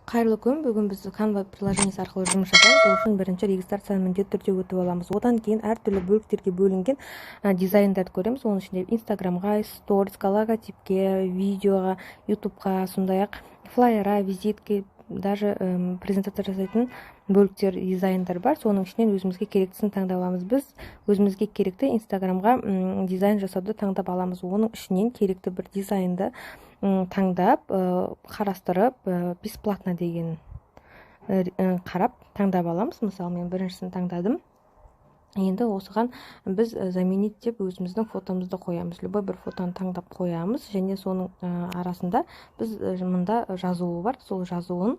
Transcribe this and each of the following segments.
Қайырлы күн! Бүгін біз Canva приложениесі арқылы жұмыс жасаймыз. Ол үшін бірінші регистрацияны міндетті түрде өтіп аламыз. Одан кейін әртүрлі бөліктерге бөлінген дизайндарды көреміз. Оның ішінде Инстаграмға, сторисқа, логотипке, видеоға, Ютубқа, сондай ақ флайерға, визитке, даже презентация жасайтын бөліктер, дизайндар бар. Соның ішінен өзімізге керектісін таңдап аламыз. Біз өзімізге керекті Инстаграмға дизайн жасауды таңдап аламыз. Оның ішінен керекті бір дизайнды таңдап, қарастырып, бесплатно деген қарап таңдап аламыз. Мысалы, мен біріншісін таңдадым. Енді осыған біз заменить деп өзіміздің фотомызды қоямыз. Любой бір фотоны таңдап қоямыз және соның арасында біз мында жазуы бар, сол жазуын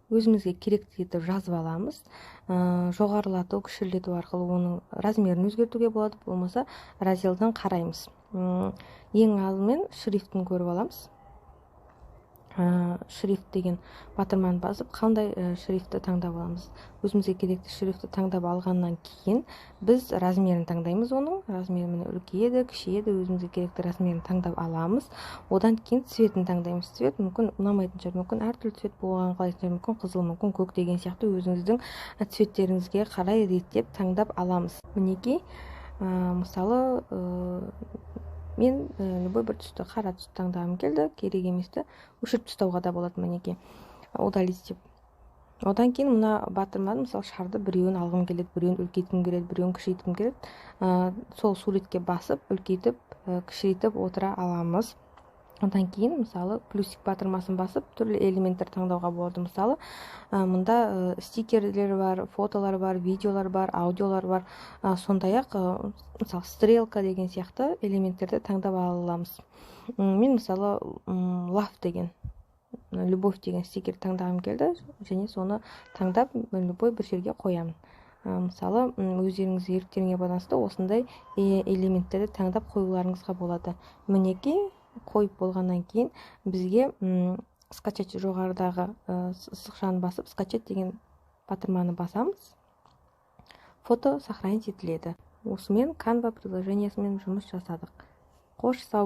өзімізге керекті етіп жазып аламыз. Жоғарылату, кішірейту арқылы оның размерін өзгертуге болады, болмаса разделдан қараймыз. Ең алдымен шрифтін көріп аламыз. Шрифт деген батырманы басып, қандай шрифтті таңдап аламыз. Өзімізге керекті шрифтті таңдап алғаннан кейін біз размерін таңдаймыз. Оның размері, міне, үлкейеді, кішірейеді. Өзімізге керекті размерін таңдап аламыз. Одан кейін цветін таңдаймыз. Цвет мүмкін ұнамайтын шығар, мүмкін әртүрлі цвет болған қалайтын шығар, мүмкін қызыл, мүмкін көк деген сияқты. Өзіңіздің цветтеріңізге қарай реттеп таңдап аламыз. Мінекей, мысалы, мен любой бір түсті, қара түсті таңдағым келді. Керек еместі өшіріп тастауға да болады, мінекей, удалить деп. Одан кейін мына батырманы, мысалы, шарды біреуін алғым келеді, біреуін үлкейткім келеді, біреуін кішірейтім келеді. Сол суретке басып, үлкейтіп, кішірейтіп отыра аламыз. Одан кейін, мысалы, плюсик батырмасын басып, түрлі элементтер таңдауға болады. Мысалы, мында стикерлер бар, фотолар бар, видеолар бар, аудиолар бар, сондай ақ, мысалы, стрелка деген сияқты элементтерді таңдап ала аламыз. Мен, мысалы, love деген, любовь деген стикер таңдағым келді және соны таңдап, любой бір жерге қоямын. Мысалы, өздеріңіз еріктеріңе байланысты осындай элементтерді таңдап қоюларыңызға болады. Мінекей, қойып болғаннан кейін бізге скачать, жоғарыдағы сызықшаны басып, скачать деген батырманы басамыз, фото сохранить етіледі. Осымен Canva приложениесімен жұмыс жасадық. Қош, сау.